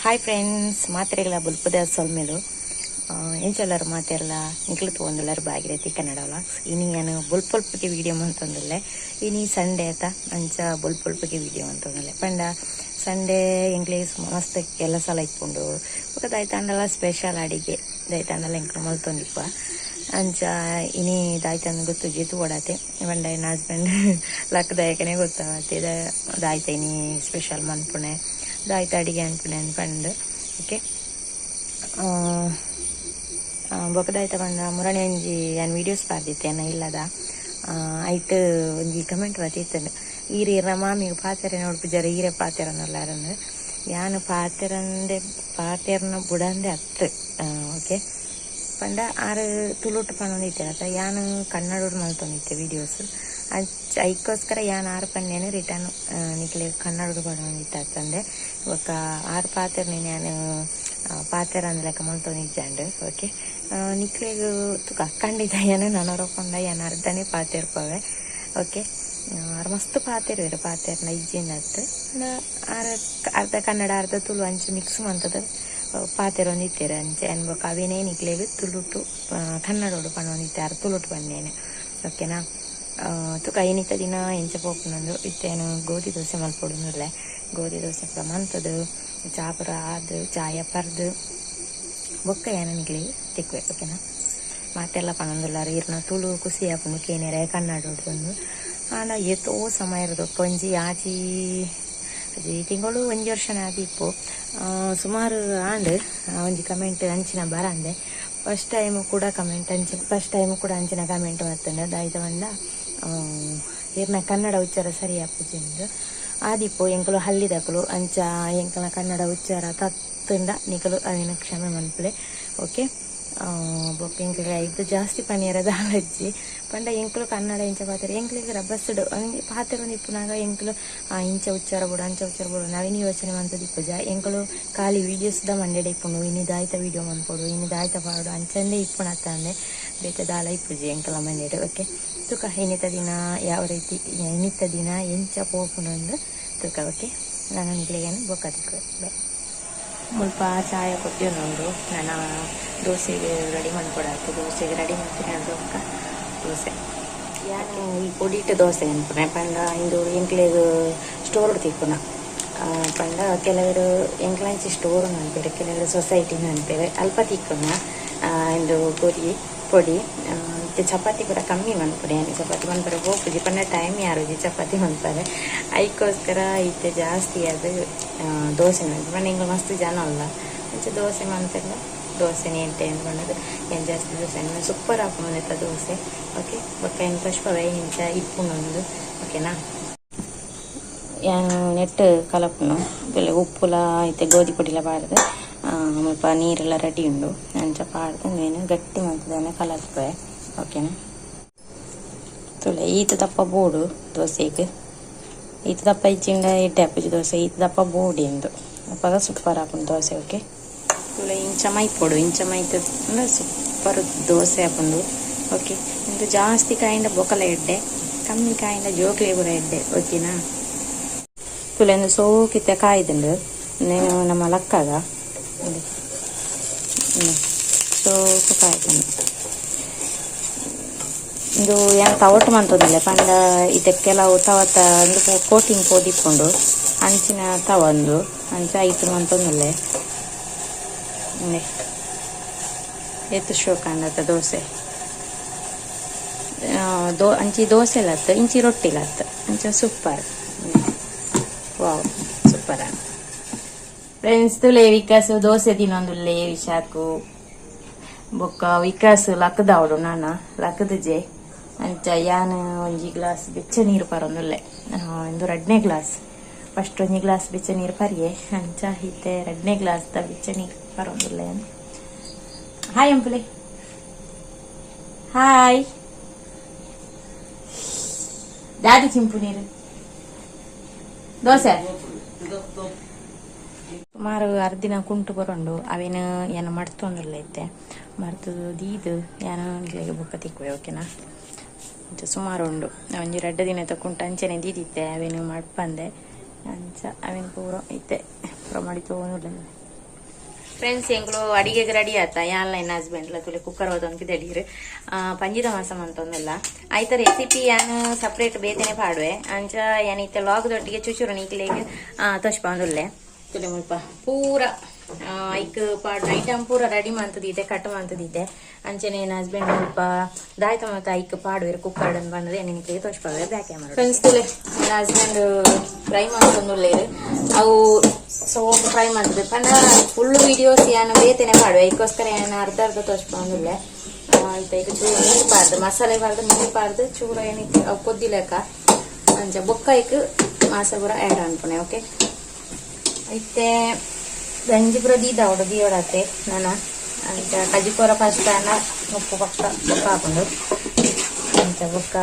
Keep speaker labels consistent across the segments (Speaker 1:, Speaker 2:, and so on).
Speaker 1: Hi friends, ಮಾತ್ರೆಗಳ ಬುಲ್ಪದ ಸೊಲ್ಮೆಲು ಎಂಚೆಲ್ಲರು ಮಾತೆರ್ಲ ಇಂಕ್ಲು ತೂವೊಂದುಲ್ಲೆರ್ Bhagirathi Kannada vlogs. ಇನಿ ಯಾನ್ ಬೊಲ್ಪೊಲ್ಪಗೆ ವಿಡಿಯೋ ಮಂತೊಂದುಲ್ಲೆ. ಇನಿ ಸಂಡೇ ಆತ, ಅಂಚ ಬೊಲ್ಪೊಲ್ಪಗೆ ವಿಡಿಯೋ ಮಂತೊಂದುಲ್ಲೆ. ಪಂಡ ಸಂಡೇ ಎಂಕ್ಲೆಗ್ ಮಸ್ತ್ ಕೆಲಸಲ ಇಪ್ಪುಂಡು. ಬೊಕ ದಾಯ್ತಾಂಡಲ ಸ್ಪೆಷಲ್ ಅಡಿಗೆ ದಾಯ್ತಾಂಡಲ ಎಂಕ್ಲು ಮಲ್ತೊಂದಿಪ್ಪ. ಅಂಚ ಇನಿ ದಾಯ್ತಂದ್ ಗೊತ್ತುಜಿ, ತೂವೊಡಾತೆ. ಪಂಡ ಎನ್ನ ಹಸ್ಬೆಂಡ್ ಲಕ್ಕದಾಯಕನೆ ಗೊತ್ತಾವತೆ ದಾಯ್ತ ಇನಿ ಸ್ಪೆಷಲ್ ಮನ್ಪುಣೆ ದಾಯ್ತ ಅಡಿಗೆ ಅನ್ಪುಣೆ ಪಂಡ್. ಓಕೆ, ಬೊಕ ದಾಯ್ತ ಪಂಡ ಮುರಣಿ ಒಂಜಿ ಯಾನ್ ವೀಡಿಯೋಸ್ ಪಾಡ್ದಿತ್ತೆ ಎನ್ನ ಇಲ್ಲದ. ಐಟ್ ಒಂಜಿ ಕಮೆಂಟ್ ಬತ್ತಿತ್ತುಂಡು, ಈರ್ ಈರ್ನ ಮಾಮಿಗ್ ಪಾತೆರ ನೋಡ್ಪುಜಾರ ಈರೆ ಪಾತೆರೊಂದುಲ್ಲಾರಂದ್. ಯಾನ್ ಪಾತೆರಂದೆ ಪಾತೆರ್ನ ಬುಡಂದೆ ಅತ್ತ್. ಓಕೆ, ಪಂಡ ಆರ್ ತುಳುಟು ಪನೊಂದಿತ್ತೆರತ, ಯಾನ್ ಕನ್ನಡೊಡು ಮಲ್ತೊಂದಿತ್ತೆ ವೀಡಿಯೋಸ್. ಅಂಚ ಐಕೋಸ್ಕರ ಯಾನ್ ಆರ್ ಪನ್ನೇನು ರಿಟರ್ನ್ ನಿಕ್ಲೆಗ್ ಕನ್ನಡೊಡು ಪನೊಂದಿತ್ತೆ ಅತ್ತಂದೆ ಬೊಕ ಆರ್ ಪಾತೆರ್ನ ಯಾನ್ ಪಾತೆರಂದ್ ಲೆಕ್ಕ ಮಲ್ತೊಂದಿಜ್ಜಾಂಡ್. ಓಕೆ, ನಿಕ್ಲೆಗ್ ತುಕ ಖಂಡಿತ ಯಾನ್ ನನೊರ ಪಂಡ ಯಾನ್ ಅರ್ಧನೇ ಪಾತೆರ್ಪವೆ. ಓಕೆ, ಆರ್ ಮಸ್ತ್ ಪಾತೆರುವೆರ್, ಪಾತೆರ್ನ ಇಜ್ಜಿಂದತ್. ಪಂಡ ಆರ್ ಅರ್ಧ ಕನ್ನಡ ಅರ್ಧ ತುಳು ಅಂಚ ಮಿಕ್ಸ್ ಮಂತದ ಪಾತೆರೊಂದಿತ್ತೆರ್. ಅಂಚ ಯಾನ್ ಬೊಕ ಅವೇನೇ ನಿಕ್ಲೆಗ್ ತುಳುಟು ಕನ್ನಡೊಡು ಪನೊಂದಿತ್ತೆ, ಆರ್ ತುಳುಟು ಪನ್ನೇನೆ. ಓಕೆನಾ? ತುಕ ಇನಿತ ದಿನ ಎಂಚ ಪೋಪುನಂದು. ಇತ್ತೆ ಯಾನ್ ಗೋಧಿ ದೋಸೆ ಮಲ್ಪೊಡುಂದುಲ್ಲೆ. ಗೋಧಿ ದೋಸೆ ಪೂರ ಮಂತದು ಚಾ ಪೂರ ಆದ್ ಚಾಯ ಪರ್ದು ಬೊಕ್ಕ ಯಾನ್ ನಿಕ್ಲೆಗ್ ತಿಕ್ಕುವೆ. ಓಕೆನಾ? ಮಾತೆಲ್ಲ ಪನೊಂದುಲ್ಲಾರ್ ಈರ್ನ ತುಳು ಖುಷಿ ಆಪುಂಡು ಕೇನೆರೆ ಕನ್ನಡೊಡು. ಆಂಡ ಏತೋ ಸಮಯ ಇರೋದು, ಒಂಜಿ ಆಜಿ ಅಜಿ ತಿಂಗಳು ಒಂಜಿ ವರ್ಷನ ಆದಿಪ್ಪು ಸುಮಾರು ಆಂಡ್. ಒಂಜಿ ಕಮೆಂಟ್ ಅಂಚಿನ ಬರಂದೆ. ಫಸ್ಟ್ ಟೈಮ್ ಕೂಡ ಕಮೆಂಟ್ ಅಂಚಿನ ಫಸ್ಟ್ ಟೈಮ್ ಕೂಡ ಅಂಚಿನ ಕಮೆಂಟ್ ಬತ್ತಂಡ ದಾಯ್ತ ಪಂಡ ಈರ್ನ ಕನ್ನಡ ಉಚ್ಚಾರ ಸರಿ ಆಪುಜಿಂದ್. ಆದಿಪ್ಪು ಎಂಕುಲು ಹಳ್ಳಿದಕುಲು, ಅಂಚ ಎಂಕಲ್ನ ಕನ್ನಡ ಉಚ್ಚಾರ ತತ್ತುಂಡ ನಿಕಲು ಅವಿನ ಕ್ಷಮೆ ಮನ್ಪುಲೆ. ಓಕೆ, ಬೊಕ್ಕ ಎಂಕ್ಲೆಗ್ ಐದು ಜಾಸ್ತಿ ಪನಿಯರ ದಾಲಜ್ಜಿ. ಪಂಡ ಎಂಕುಲು ಕನ್ನಡ ಇಂಚ ಪಾತೆರ ಎಂಕ್ಲೆಗ್ ರಬ್ಬಸ್ಡ್ ಪಾತೆರೊಂದು ಇಪ್ಪುನಾಗ ಎಂಕುಲು ಇಂಚ ಉಚ್ಚಾರ ಬೋಡು ಅಂಚ ಉಚ್ಚಾರ ಬೋಡು ನವೀನ ಯೋಚನೆ ಮಂತುದಿಪ್ಪುಜ. ಎಂಕುಲು ಖಾಲಿ ವೀಡಿಯೋಸ್ ದ ಮಂಡೆಡೆ ಇಪ್ಪುಂಡು. ಇನಿ ದಾಯ್ತ ವೀಡಿಯೋ ಮನ್ಪೊಡು, ಇನಿ ದಾಯ್ತ ಪಾಡು ಅಂಚಂದೇ ಇಪ್ಪುನತ್ತಂದೆ ಬೇತೆ ದಾಲ ಇಪ್ಪುಜಿ ಎಂಕಲ ಮಂಡೆಡ್. ಓಕೆ, ತುಕ ಇನ್ನಿತ ದಿನ ಯಾವ ರೀತಿ ಇನ್ನಿತ ದಿನ ಎಂಚ ಪೋಪುಂಡು ತುಕ. ಓಕೆ, ನಾನು ನಿಕ್ಲೆಗೇನು ಬೊಕ್ಕ ತಿಕ್ಕುವೆ. ಬಾಯ್. ಮುಲ್ಪ ಚಾಯ ಕೊದ್ಯೊಂದುಂಡು. ನನ ದೋಸೆಗೆ ರೆಡಿ ಮನ್ಪೊಡಾತು. ದೋಸೆಗೆ ರೆಡಿ ಮಲ್ತಿನ ಬೊಕ್ಕ ದೋಸೆ ಯಾಕೆ ಈ ಪೊಡಿಟ್ ದೋಸೆ ಅನ್ಪುನೆ ಪಂಡ ಇಂದು ಎಂಕ್ಲೆಗ್ ಸ್ಟೋರ್ ತಿಕ್ಕುನ. ಪಂಡ ಕೆಲವರು ಎಂಕ್ಲಂಚಿ ಸ್ಟೋರ್ ಅನ್ಪೆರ್, ಕೆಲವರು ಸೊಸೈಟಿ ಅನ್ಪೆರ್. ಅಲ್ಪ ತಿಕ್ಕುನ ಇಂದು ಗೋಧಿ ಪೊಡಿ. ಇತ್ತೆ ಚಪಾತಿ ಪೂರ ಕಮ್ಮಿ ಮನ್ಪುನೆ ಯಾನ್. ಚಪಾತಿ ಮನ್ಪರೆ ಪೋಪುಜಿ, ಪಂಡ ಟೈಮ್ ಯಾರುಜಿ ಚಪಾತಿ ಮನ್ಪರೆ. ಐಕೋಸ್ಕರ ಇತ್ತೆ ಜಾಸ್ತಿ ಅದು ದೋಸೆ ಮನ್ಪುನೆ. ಪಂಡ ಎಂಕುಲು ಮಸ್ತ್ ಜನ ಉಲ್ಲ, ಅಂಚ ದೋಸೆ ಮನ್ಪೆರ್ಲ ದೋಸೆನೇ ಎಡ್ಡೆ ಪಂಡದು ಯಾನ್ ಜಾಸ್ತಿ ದೋಸೆ ಸೂಪರ್ ಆಪುಂಡು ದೋಸೆ. ಓಕೆ, ಬೊಕ್ಕ ಯಾನ್ ಪುಷ್ಪವೇ ಇಂಚ ಇಪ್ಪುಂಡು. ಓಕೆನಾ? ಯಾನ್ ನೆಟ್ ಕಲಪುನು ಬೆಲೆ ಉಪ್ಪುಲ ಇತ್ತೆ ಗೋಧಿ ಪೊಡಿಲ ಪಾಡ್ದು ಮುಲ್ಪ ನೀರೆಲ್ಲ ರೆಡಿ ಉಂಡು. ಅಂಚ ಪಾಡ್ದು ಉಂದೆನ್ ಗಟ್ಟಿ ಮಂತುದು ಕಲಪುವೆ. ಓಕೆನಾ? ತುಲೆ ಈತ ದಪ್ಪ ಬೋಡು ದೋಸೆಗ್. ಈತ ದಪ್ಪ ಇಜ್ಜಿಂಡ ಎಡ್ಡೆ ಆಪುಜಿ ದೋಸೆ. ಈತ ದಪ್ಪ ಬೋಡಿ ಇಂದು ಅಪಗ ಸೂಪರ್ ಆಪುಂಡು ದೋಸೆ. ಓಕೆ, ತುಲೆ ಇಂಚ ಮೈಪೊಡು. ಇಂಚ ಮೈತ್ ಸೂಪರ್ ದೋಸೆ ಆಪುಂಡು. ಓಕೆ, ಇಂದು ಜಾಸ್ತಿ ಕಾಯಿಂಡ ಬೊಕಲ ಎಡ್ಡೆ, ಕಮ್ಮಿ ಕಾಯಿಂಡ ಜೋಕ್ಲೆ ಪೂರ ಎಡ್ಡೆ. ಓಕೆನಾ? ತುಲೆ ಇಂದು ಸೋಕಿತ್ತೆ ಕಾಯ್ದುಂಡು. ನೇನು ನಮ್ಮ ಲಕ್ಕಾಗ ಸೋಕು ಕಾಯ್ದುಂಡು. ಇಂದು ಯಾನ್ ತವಟು ಮಂತೊಂದುಲ್ಲೆ. ಪಂಡ ಇತ್ತೆ ಕೆಲವು ತವತ ಇಂದು ಕೋಟಿಂಗ್ ಪೋದಿಪ್ಪುಂಡು, ಅಂಚಿನ ತವ ಉಂದು. ಅಂಚ ಐತು ಮಂತೊಂದುಲ್ಲೆ. ಏತ್ ಶೋಕ ಅಂದತ ದೋಸೆ. ಅಂಚಿ ದೋಸೆ ಲತ್ತು, ಇಂಚಿ ರೊಟ್ಟಿ ಲತ್ತು, ಅಂಚ ಸೂಪರ್. ವಾವ್, ಸೂಪರ್. ಫ್ರೆಂಡ್ಸ್, ತುಲೆ ವಿಕಾಸ್ ದೋಸೆ ತಿನ್ನೊಂದುಲ್ಲೆ. ವಿಶಾಕು ಬೊಕ್ಕ ವಿಕಾಸ್ ಲಕ್ಕದಾವಡು, ನಾನ ಲಕ್ಕದಜೆ. ಅಂಚ ಯಾನ್ ಒಂಜಿ ಗ್ಲಾಸ್ ಬೆಚ್ಚ ನೀರು ಪರೊಂದುಲ್ಲೆ. ಇಂದು ರಡ್ನೇ ಗ್ಲಾಸ್. ಫಸ್ಟ್ ಒಂಜಿ ಗ್ಲಾಸ್ ಬೆಚ್ಚ ನೀರು ಪರಿಯೆ, ಅಂಚ ಇತ್ತೆ ರಡ್ನೇ ಗ್ಲಾಸ್ ದ ಬೆಚ್ಚ ನೀರು ಪರೊಂದುಲ್ಲೆ. Hi ಅಂಪುಲೆ, hi. ದಾದಿ ಚಿಂಪು ನೀರು ದೋಸೆ. ಸುಮಾರು ಅರ್ದಿನ ಕುಂಟು ಬರೋಂಡು. ಅವೇನು ಏನ ಮಡ್ತೊಂದುಲ್ಲ ಇತ್ತೆ. ಮರ್ತದು ದೀದು ಯಾನ ನಿಕ್ಲೆಗ್ ಬೊಕ್ಕ ತಿಕ್ಕುವೆ. ಓಕೆನಾ? ಅಂಚ ಸುಮಾರು ಉಂಡು. ಒಂಜಿ ರಡ್ಡ್ ದಿನ ಕುಂಟು ಅಂಚನೆ ದೀದಿತ್ತೆ, ಅವೇನು ಮಡ್ಪಂದೆ. ಅಂಚ ಅವೇನು ಪೂರ ಇತ್ತೆ ಪೂರ ಮಡಿತೋನುಲ್ಲ. ಫ್ರೆಂಡ್ಸ್, ಎಂಕ್ಲು ಅಡಿಗೆಗೆ ರೆಡಿ ಆತ. ಯಾನ್ಲ ಹಸ್ಬೆಂಡ್ ಲ ತುಲೆ ಕುಕ್ಕರ್ ಹೋದೊಂದು ದಡೀರ್ ಪಂಜಿದ ಮಾಸ ಮಂತೊಂದುಲ್ಲ. ಐತ ರೆಸಿಪಿ ಯಾನ್ ಸಪ್ರೇಟ್ ಬೇತೆನೆ ಪಾಡುವೆ. ಅಂಚ ಯಾನ್ ಇತ್ತೆ ಲಾಗ್ ದೊಟ್ಟಿಗೆ ಚುಚುರು ನೀಕ್ಲೆಗ್ ತೊಚ್ಪೊಂದುಲ್ಲೆ. ತುಲೆ ಮುಲ್ಪ ಪೂರ ಐಕ್ ಪಾಡ್ ಐಟಮ್ ಪೂರ ರೆಡಿ ಮಂತುದೀತೆ, ಕಟ್ ಮಂತುದೀತೆ. ಅಂಚನೆ ಎನ್ನ ಹಸ್ಬೆಂಡ್ ಮುಲ್ಪ ದಾಯ್ತ ಮತ್ತ ಐಕ್ ಪಾಡುವೆರ್ ಕುಕ್ಕರ್ ಬಂದದೆ ನಿಕ್ಲೆಗ್ ತೋಜ್ಪಾವೆ ಬ್ಯಾಕ್ ಕ್ಯಾಮರಾ. ಫ್ರೆಂಡ್ಸ್, ತುಲೆ ನನ್ನ ಹಸ್ಬೆಂಡ್ ಫ್ರೈ ಮಂತೊಂದುಲ್ಲೆರ್. ಅವು ಸೋಂಪು ಫ್ರೈ ಮಾಡ್ತದೆ ಪಂಡ ಫುಲ್ ವಿಡಿಯೋಸ್ ಯಾನ್ ಬೇತೆನೆ ಪಾಡುವೆ. ಐಕೋಸ್ಕರ ಯಾನ್ ಅರ್ಧ ಅರ್ಧ ತೋಜ್ಪಾವೊಂದುಲ್ಲೆ. ಐತ ಐಕ್ ಚೂರು ನೀರು ಪಾಡ್ದು, ಮಸಾಲೆ ಪಾಡ್ದು, ನೀರು ಪಾಡ್ದು, ಚೂರು ಏನಕ್ಕೆ ಅವು ಕೊದ್ದಿಲೆಕ್ಕ ಅಂಚ ಬೊಕ್ಕ ಐಕ್ ಮಾಸ ಪೂರ ಆ್ಯಡ್ ಅನ್ಪುಣೆ. ಓಕೆ, ಇತ್ತೆ ಗಂಜಿ ಪೂರ ದೀದಾವಡು ದೀವಡಾತೆ ನನ. ಅಂಚ ಕಜಿಪೂರ ಫಸ್ಟ್ ಆಂಡ ಉಪ್ಪು ಪಕ್ಕ ಬೊಕ್ಕ ಹಾಕೊಂಡು ಅಂಚ ಬೊಕ್ಕ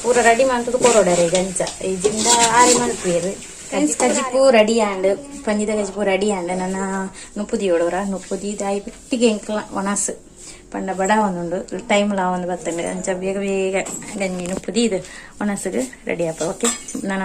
Speaker 1: ಪೂರ ರೆಡಿ ಮಂತುದು ಕೊರೊಡರೆ ಈಗ. ಅಂಚ ಇಜಿಂದ ಆರಿ ಮಲ್ಪುವೆರ್. ಫ್ರೆಂಡ್ಸ್, ಕಜಿಪು ರೆಡಿ ಆಂಡ್. ಪಂಜಿದ ಕಜಿಪು ರೆಡಿ ಆಂಡ್. ನನ್ನ ನುಪ್ಪು ದೀವಡೋರ. ನುಪ್ಪು ದೀದಾಯಿ ಬಿಟ್ಟಿಗೆ ಎಂಕ್ಲ ಒಣಸು ಪಂಡ ಬಡ ಒಂದುಂಡು, ಟೈಮ್ ಲಾ ಒಂದು ಬತ್ತಂಡು. ಅಂಚ ಬೇಗ ಬೇಗ ಗಂಜಿ ನುಪ್ಪು ದೀದು ಒಣಸುಗು ರೆಡಿ ಆಪ. ಓಕೆ, ನಾನು